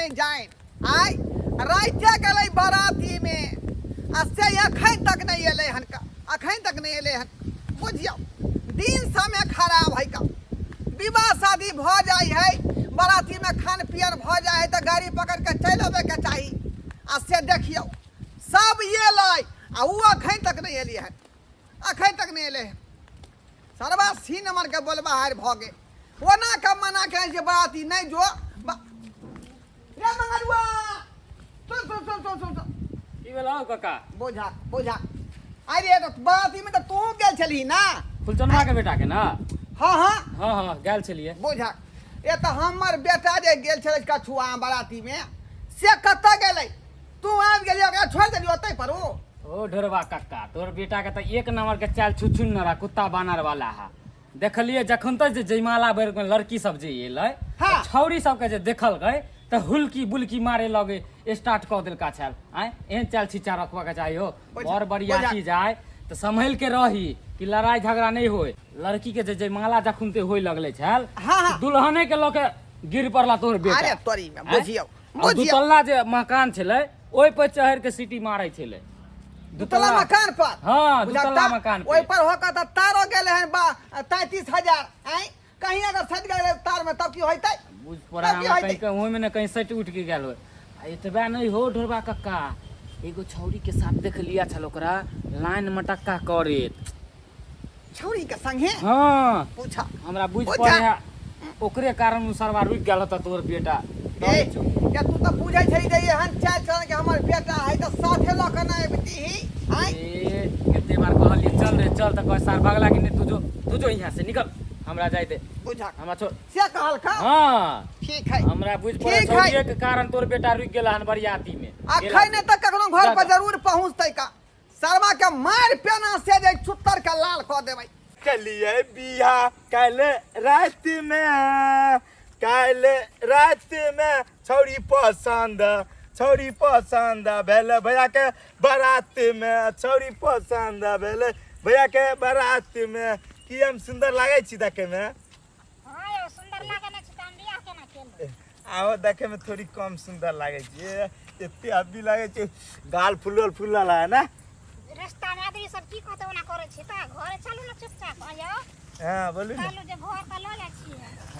नहि जानि। आइ राइते गेलै बरातीमे आ से एखन तक नहि एलै हन का, एखन तक नहि एलै हन। बुझियौ दिन समय खराब है का। विवाह शादी भऽ जाइ है, बरातीमे खान पियन भऽ जाइ है तऽ गाड़ी पकड़ के चलि अबैके चाही, आ से देखियौ सब एलै आ ओ एखन तक नहि एलै हन, एखन तक नहि एलै हन। सरबा सी नंबर के बोलबा हार भऽ गेल। ओना के मना के जे बराती नहि जो रे मंगरुआ, सुन सुन सुन सुन सुन सुन। की भेल हौ काका? बोझा बोझा। अरे तऽ बराती में तऽ तू गेल छलही ना? फुलचनवा के बेटा के ना? हाँ हाँ। हाँ हाँ गेल छलियै। बोझा, ए तऽ हमर बेटा जे गेल छलै कछुआ बराती में से कतऽ गेलै? तू आबि गेली ओकरा छोड़ि देली ओतै पर ओ। ओ ढोरबा कक्का, तोर बेटा के तऽ एक नंबर के चाल छुछुन न रहा, कुत्ता बानर वाला है। देखलिए जखन तक जे जयमाला बेर में लड़की सब जे एलै, हाँ। तऽ छौरी सबके जे देखलकै तऽ हुलकी बुलकी मारे लगे स्टार्ट कऽ देलका छल। आँय एहन चाल छिच्चा रखबऽ के चाही हो। बर बरियाती जाय तऽ सम्हल के रही कि लड़ाई झगड़ा नहीं होय। लड़की के जे जयमाला जखन ते होय लगले छल, हाँ, हाँ। दुल्हने के लऽ के गिर पड़ला तोहर बेटा। अरे तोरी में आँय? बुझियौ, आ बुझियौ। दुतल्ला जे मकान छलै ओहि पर चढ़ के सीटी मारै छलै। दुतल्ला मकान पर? हाँ, बुझा दुतल्ला ता- मकान पे। ओहि पर होकर तऽ तारो गेलै हन बा 33,000। आँय कहीं अगर सटि गेलै तार में तब की होइतै? बुझ तब पड़ा की हमरा होइतै? कहीं कहीं ओहिमे ने कहीं सटि उठि के गेल होय। आ एतबा नहि हो ढोरबा कक्का, एगो छौरी के साथ देख लिया छल ओकरा लाइन मटक्का करैत। छौरी के संगे? हाँ। पूछा। हमरा बुझ पूछा। पड़े है ओकरे कारण उ सरवा रुकि गेल होता तोहर बेटा। ए, या तू तऽ बुझै छै जे एहन चालि चलन के हमर बेटा है तऽ साथे लऽ कऽ नहि अबितीही। आँय? ए, कते बार कहलियै चल रे चल, तऽ कहे सार भगला कि नहि, तू जो, तू जो यहाँ से निकल, हमरा जाय दे। बुझा। हमरा छोड़। से कहलका? हाँ। ठीक है। हमरा बुझ पड़े ठीक है। छौड़िए के कारण तोर बेटा रुकि गेल हन बरियाती में। अखन तक कखनो घर पर जरूर पहुँचतै का। शर्मा के मार पेना से जे चुत्तर के लाल कऽ देबै। कलिए बियाह काल्हि राति में, काल्हि राति में छौड़ी पसंद, छौड़ी पसंद भेल भैया के बारात में, छौड़ी पसंद भेल भैया के बारात में। की हम सुंदर लागै छी देखे में? हाँ यौ, सुंदर लागै नै छी तऽ हम बियाह केना केलहुँ? आहो देखे में थोड़ी कम सुंदर लागै छी, एते हब्बी लागै छै, गाल फुलल फुलल है ना। रास्ता में आदमी सब की कहतै ओना करै छी तऽ घरे चलू ने चुपचाप। हाँ यौ। हाँ, बोलू ने। कहलहुँ जे घर तऽ लऽ जाइ छी।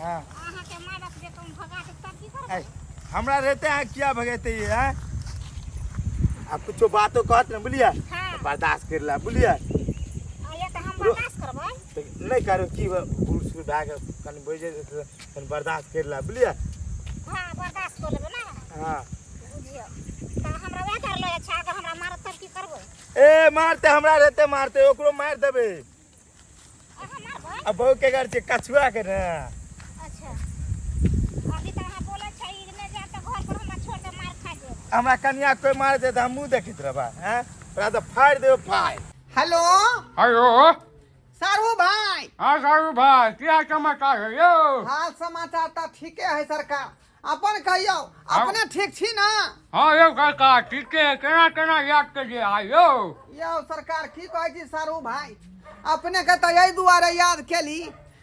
हाँ। अहाँके माय बाप जे तुम भगा देत तब की करबै? ऐ, हमरा रहते अहाँ किया भगेते ये हैं? आ कुछो बातो कहत ने बुझलियै? हाँ। तऽ बर्दाश्त कर ला बुझलियै? आ ये तऽ हम बर्दाश्त करबै। तऽ नहि करू की बूढ़ सूढ़ भए गेल कनि बजै तऽ कनि बर्दाश्त कर ला बुझलियै? हाँ, बर्दाश्त कऽ लेबै ने। हाँ। बुझियौ तऽ हमरा वएह डर लगै छै, अगर हमरा मारत तब की करबै? ए मारते हमरा रहते मारते ओकरो मारि देबै। अहाँ मारबै? आ बहू के घर छै कछुआ के ने। अच्छा अभी तऽ अहाँ बोलै छै ई नहि जायब तऽ घर पर हमरा छोड़ के मार खा जायब। हमरा कनिया कोइ मारै छै तऽ हम मुँह देखैत रहबै हैं? ओकरा तऽ फाड़ि देबै फाड़ि। हेलो। हेलो। सारू भाई। हाँ सारू भाई, की हाल समाचार है यौ? हाल समाचार तऽ ठीके है सरकार, अपन कहियौ, हाँ। अपने ठीक छी ना? हाँ यौ सरकार ठीके है, केना केना याद करिए आइ यौ? यौ सरकार की कहै छी सारू भाई, अपने के तऽ एहि दुआरे याद केली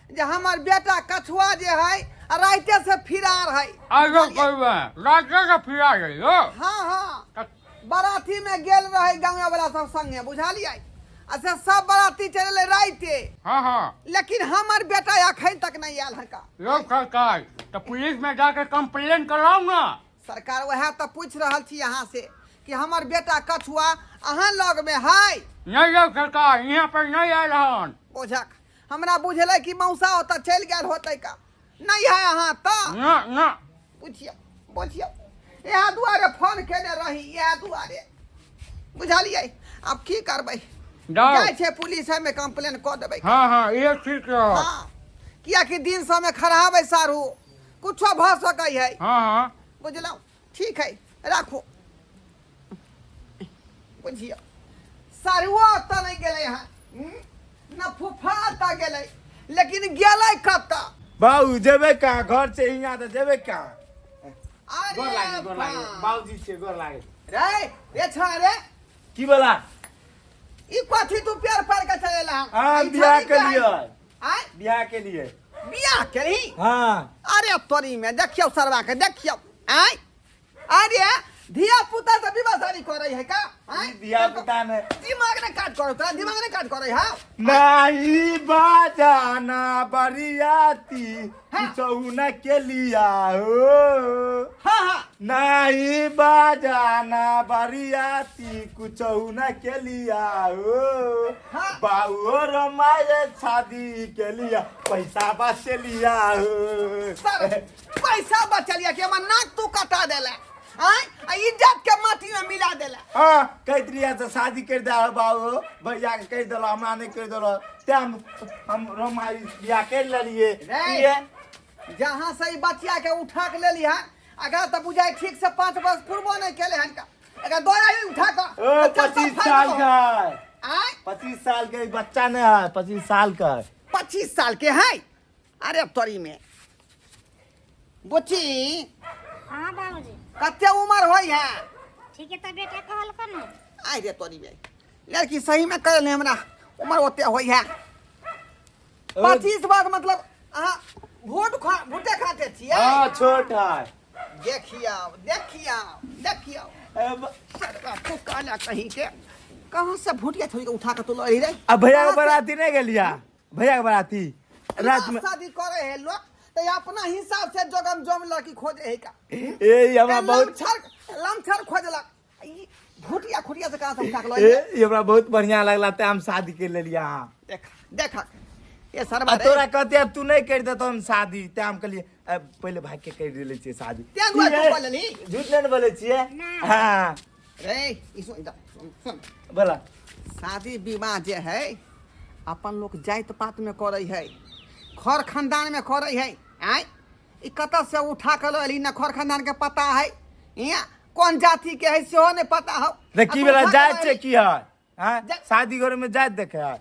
जे हमर बेटा कछुआ जे है राइते से फिरार है। आइ यौ कहबै राइते से फिरार है यौ? हाँ हाँ, बराती में गेल रहे गाँव वाला सब संगे, बुझलियै? आ से सब बराती चलि एलै राइते। हाँ हाँ। लेकिन हमर बेटा अखन तक नहीं आयल हन का। यौ सरकार तऽ पुलिस में जाके कंप्लेन कराउ ना। सरकार वएह तऽ पूछि रहल छी अहाँ से कि हमर बेटा कछुआ अहाँ लग में है? नहीं यौ सरकार, यहाँ पर नहीं आयल हन। बुझक हमरा बुझलै कि मौसा ओतऽ चलि गेल होतै का, नहीं है अहाँ तऽ? ना ना। बुझियौ बुझियौ, इएह दुआरे फोन केने रही, इएह दुआरे बुझलियै। आब की करबै? जाउ। जाइ छै पुलिस में कंप्लेन कऽ देबै। हाँ हाँ इहे ठीक रहत। हाँ, कियाकि दिन समय खराब है सारू, कुछो भऽ सकै है। हाँ हाँ। बुझलहुँ? ठीक है राखू। बुझियौ सारुओ ओतऽ नहि गेलै हँ, न फूफा ओतऽ गेलै, लेकिन गेलै कतऽ? बाबू जेबै कहाँ, घर से हियाँ तऽ जेबै कहाँ? अरे गोर लागे, गोर लागे। बाप। बाबूजी छै, गोर लागे। रे रे छा रे। की बोला? ई कथी तू पेड़ पार के चलेला? हाँ, ई बियाह छड़ी के के लिए। आय? बियाह के लिए। बियाह केलही? हाँ। अरे तोरी में देखियौ सरवा के, देखियौ। आय? अरे धिया पुता से विवाह शादी करे है का आँय? धिया पुता ने दिमाग ने काट करो तोरा दिमाग ने काट करे हाँ नहीं बाजाना बरियाती हाँ। कुछ न के लिया हो हाँ हाँ नहीं बाजाना बरियाती कुछ न के लिया हो हाँ। बाबू माये शादी के लिया पैसा बच लिया हो सर पैसा बचलिया कि हमर नाक तू कटा देला आँय आ इज्जत के माटी में मिला देला हाँ कहत रहिया से शादी कर दे बाबू भैया के कह दिल हमरा नहीं कह दिल तें हम रोमाई बियाह कर लेलिए रे। ये जहाँ से ई बचिया के उठा के लेली हन अगर तो बुझाई ठीक से 5 वर्ष पूर्वो नहीं केले हन का अगर दोया ही उठा के ओ तो चल सब 25 फाड़ साल दो। का है। आँय 25 साल के बच्चा नहीं है, 25 साल का है। 25 साल के है। अरे तोरी में बुच्ची। हाँ बाबूजी। कते उम्र होई है? ठीक है, तऽ बेटा कहलकन ने। आइ रे तोरी में लड़की सही में करल हमरा उम्र ओते होई है। 25 वर्ष मतलब अहाँ भोट खा भोटे खाते छियै? हाँ, छोट है। देखियौ देखियौ देखियौ। अब सरवा तू कहला कहीं के कहाँ से भूटिया थोड़ी के उठा के तू लड़ी रे? अब भैया के कहाँ से? बराती नहीं गेलिया? भैया के बराती रात में शादी करे है लोग तो अपना हिसाब से जोगम जोम लड़की खोजे है का। ए हमरा बहुत लमछर लमछर खोजलक, ई भूटिया खुटिया से कहाँ से उठा के लड़ी ए रे? ई हमरा बहुत बढ़िया लगला ते हम शादी कर लेलिया। हाँ। देख देख ये सरवा आ रे। तोरा कहते अब तू नहीं कर देतो हम शादी, ते हम कहलिए अब पहिले भाग के कर ले छियै शादी। तें दुआरे तू की रे? बोलली? झूठ नहीं बोले छियै। ना। हाँ। रे ई सुन इधर, सुन सुन। बोला। शादी विवाह जे है अपन लोग जाति पात में करे है, खर खानदान में करे है। आय ई कतऽ से उठा के लऽ एलही? न खर खानदान के पता है, हियाँ कोन जाति के है सेहो नहीं पता हो। रे की आ तू बेला उठा के जात लऽ छै एलही। की है? हाँ शादी घर में जात देखे है?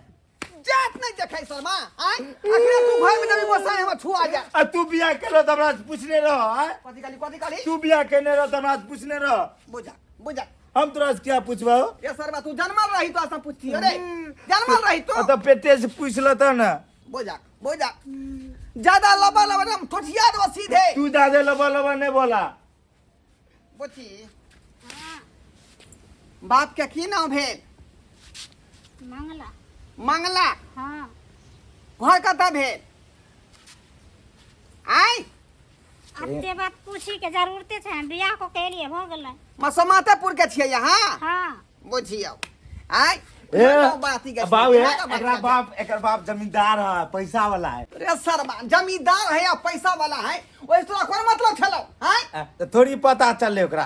जात नहीं देखे शर्मा। आय अखने तू घर में जब बसाए हम छुआ जा। आ तू बियाह केलो त हमरा से पूछने रह आय? कथी कहली? कथी कहली? तू बियाह केने रह त हमरा से पूछने रह। बुझा बुझा। हम तोरा से क्या पूछबो? ये शर्मा तू जन्मल रही तो ऐसा पूछती रे? जन्मल रही तू? आ त पेटे से पूछ लत न। बुझा बुझा, ज्यादा लबा लबा हम ठोठिया दो सीधे। तू ज्यादा लबा लबा नहीं बोला। बुची, बाप के की नाम भेल? मंगला। मंगला? हाँ। घर कतऽ भेल आय? अते बात पूछी के जरूरते छै? हम बियाह कऽ के एलियै, भऽ गेलै। मसमातेपुर के छियै यहाँ? हाँ। बुझियौ आय। ए बात ही बाबू है, एकरा बाप, एकर बाप जमींदार है, पैसा वाला है। रे शर्मा, जमींदार है या पैसा वाला है ओहि तोरा कोन मतलब छलौ आय? आ, त थोड़ी पता चलले ओकरा।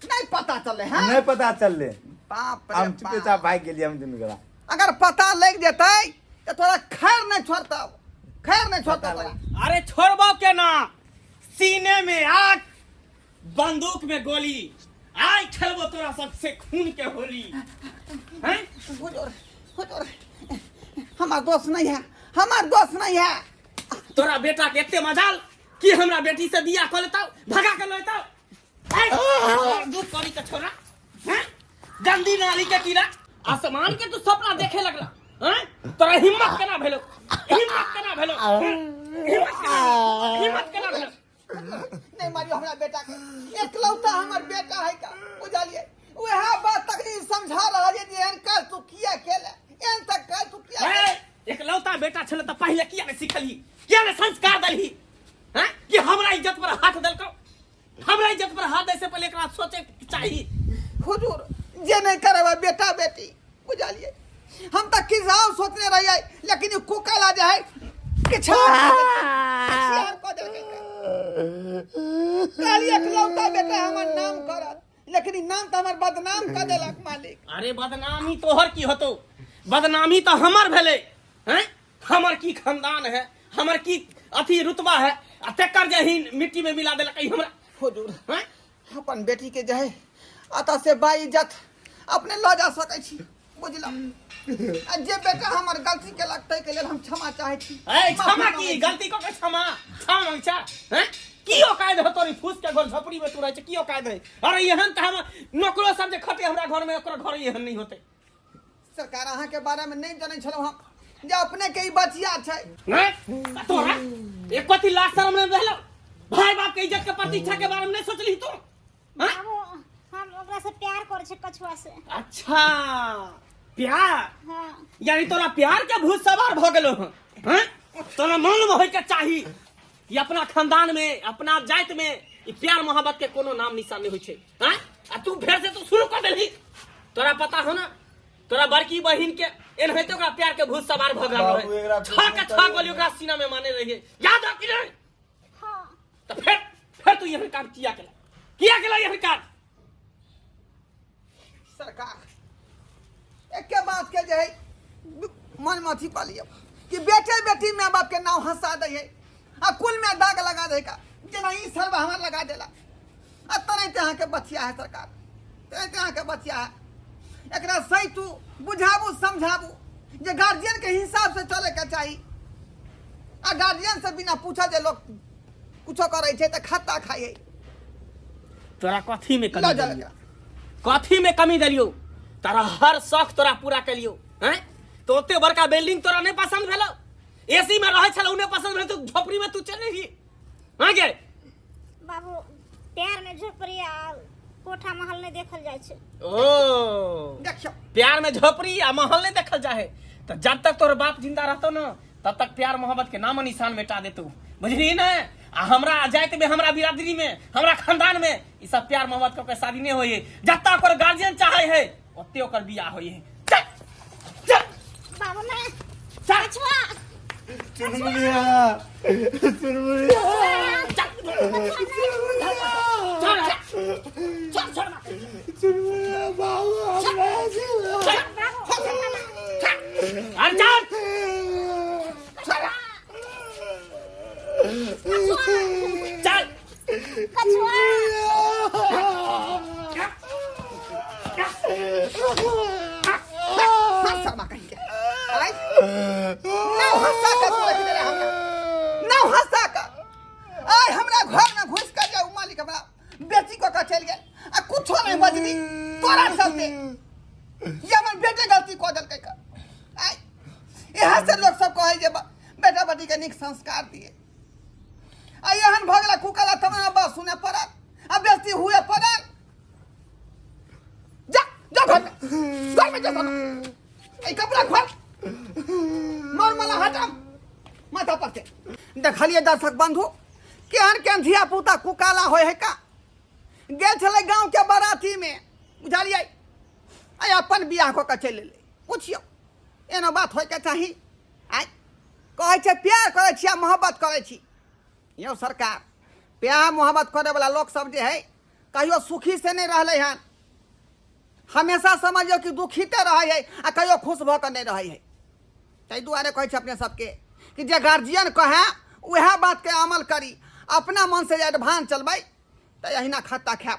नहीं पता चले है? नहीं पता चलले। बाप रे हम चुपे बाप। चाप भाग गेलियै हम दुनू गोरा। अगर पता लग जेतै तऽ तोरा खैर नहीं छोड़तौ, खैर नहीं छोड़तौ तोरा। अरे छोड़बो केना? सीने में आग, बंदूक में गोली, आइ खेलबो तोरा सबसे खून के होली हैं। हुजूर हुजूर, हमार दोष नहीं है, हमार दोष नहीं है। तोरा बेटा के एते मजाल कि हमरा बेटी से बियाह कऽ लेतौ, भगा के लेतौ? दूध करी के छोरा हैं, गंदी नाली के कीड़ा, आसमान के तू सपना देखे लगला हैं? तोरा हिम्मत केना भेलो? हिम्मत केना भेलो? हिम्मत केना, हिम्मत केना भेलो? नहीं मारियो हमरा बेटा के, एकलौता हमर बेटा है का बुझलिए। वएह बात तखनी समझा रहल है जे एहन काज तू किया केले, एहन तक काज तू किया केले? ए, एकलौता बेटा छल तऽ पहिले किया ने सिखलही, किया ने संस्कार देलही हैं कि हमरा इज्जत पर हाथ देलकौ? हमरा इज्जत पर हाथ दै से पहिले एकरा सोचे के चाही। हुजूर, जे नहीं करे बेटा बेटी बुझलिए, हम तऽ किछु और सोचने रहिए लेकिन ई कुकला जे है किछु कऽ देलकै। कहलिए एकलौता बेटा हमर नाम करत, लेकिन ई नाम तऽ हमर बदनाम कऽ देलक मालिक। अरे बदनामी तोहर की होतो? बदनामी तऽ हमर भेलै हैं। हमर की खानदान है, हमर की अथी रुतबा है, आ तेकर जे ही मिट्टी में मिला देलकै हमरा। हुजूर, हैं? अपन बेटी के जे है अतः से बाइज्जत अपने लऽ जा सकै छी बुझलहुँ। आ जे बेटा हमर गलती केलक ताहिके लेल हम क्षमा चाहै छी। ए, क्षमा माफी की मांगै छी। गलती कऽ के क्षमा क्षमा मांगै छ हैं? की औकात है तोरी? फूस के घर झोपड़ी में तू रहै छै, की औकात है? अरे एहन तऽ हम नौकरो सब जे खटे हमरा घर में, ओकरो घर एहन नहीं होते। सरकार, अहाँके बारेमे नहि जनै छलहुँ हम जे अपने के ई बचिया छै। नहीं तोरा एक कथी लाज शरम नहीं रहलो? भाई बाप के इज्जत के प्रतिष्ठा के बारे में नहीं सोचली तू? हाँ? बाबू हम ओकरा से प्यार करै छै कछुआ से। अच्छा प्यार? हाँ। यानी तोरा प्यार के भूत सवार भ गेलो हन, हैं? तोरा मन में होय के चाही कि अपना खानदान में अपना जाति में ई प्यार मोहब्बत के कोनो नाम निशान नहीं होय छै, हैं? आ तू फेर से तू शुरू कर देलही। तोरा पता हो ना तोरा बड़की बहिन के एनाहिते ओकरा प्यार के भूत सवार भ गेल बाबू, रहे, एकरा छह के छह गोली ओकरा सीना में मारने रहिए, याद हो कि नहीं? हाँ। तो फिर फिर तू एहन काम किया केला, किया केला एहन काम? सरकार एके बात के जे है मन में अथी कऽ लियौ कि बेटे बेटी माय बाप के नाव हंसा दै है आ कुल में दाग लगा दै का, जेना ई सरवा हमरा लगा देला। आ तनाहिते अहाँके बचिया है सरकार, तनाहिते अहाँके बचिया है। एकरा सही तू बुझाबू समझाबू जे गार्जियन के हिसाब से चले के चाही, आ गार्जियन से बिना पूछा जे लोग कुछो करै छै तऽ खत्ता खाइ है। तोरा कथी में कमी लऽ जा देलियौ? कथी में कमी देलियौ? तोरा हर शौक तोरा पूरा केलियौ, हैं? तो ओते बड़का बिल्डिंग तोरा नहीं पसंद भेलौ, एसी में रहै छलौ नहीं पसंद भेलौ, तो झोपड़ी में तू चल रही हाँ गे? बाबू प्यार में झोपड़ी आ कोठा महल नहीं देखल जाइ छै। ओ देखियौ प्यार में झोपड़ी आ महल नहीं देखल जाए, तो जब तक तोर बाप जिंदा रहतो ना तब तक प्यार मोहब्बत के नामो निशान मिटा देतो, बुझली ना? आ हमरा जाति में, हमरा बिरादरी में, हमरा खानदान में ई सब प्यार मोहब्बत के शादी नहीं होई है। जब तक ओकर गार्जियन चाहे है ओते ओकर बियाह होई है। चल चल बाबू ना चल। कछुआ चुनमुनिया चुनमुनिया चल चल चल चल चुनमुनिया बाबू हमरा चल अरे चल चल कछुआ हंस शर्मा कहीं के आय नाव हंसा के तू रखि देले हमरा, नाव हंसा के आय हमरा घर में घुस के जाऊ मालिक हमरा बेची कऽ के चलि गेल आ कुछो नहीं बजली तोरा चलते। ये हमर बेटे गलती कऽ देलकै का। आय इएह से लोग सब कहै जे बेटा बेटी के नीक संस्कार दिए, आ एहन भऽ गेला कुकला तमाम बात सुनय पड़ल आ बेइज्जती हुए पड़ल। जा जा घर में, घर में जा साला। ई कपड़ा खोल, नॉर्मल हटाम माथा पर से। देखलिए दर्शक बंधु केहन केहन धिया पुता कुकाला होय है का। गेल छलै गाँव के बाराती में, बुझलियै, आ अपन बियाह कऽ के चलि एलै। पुछियौ एना बात होय के चाही? आइ कहै छै प्यार करै छी आ मोहब्बत करै छी। यौ सरकार, प्यार मोहब्बत करे वाला लोक सब जे है कहियो सुखी से नहीं रहलै हन, हमेशा समझियौ कि दुखिते रहै है आ कहियो खुश भऽ कऽ नहि रहै है। ताहि दुआरे कहै छै अपने सबके कि जे गार्जियन कहै उएह बातके अमल करी, अपना मन से जे एडवांस चलबै तऽ अहिना खत्ता खायब।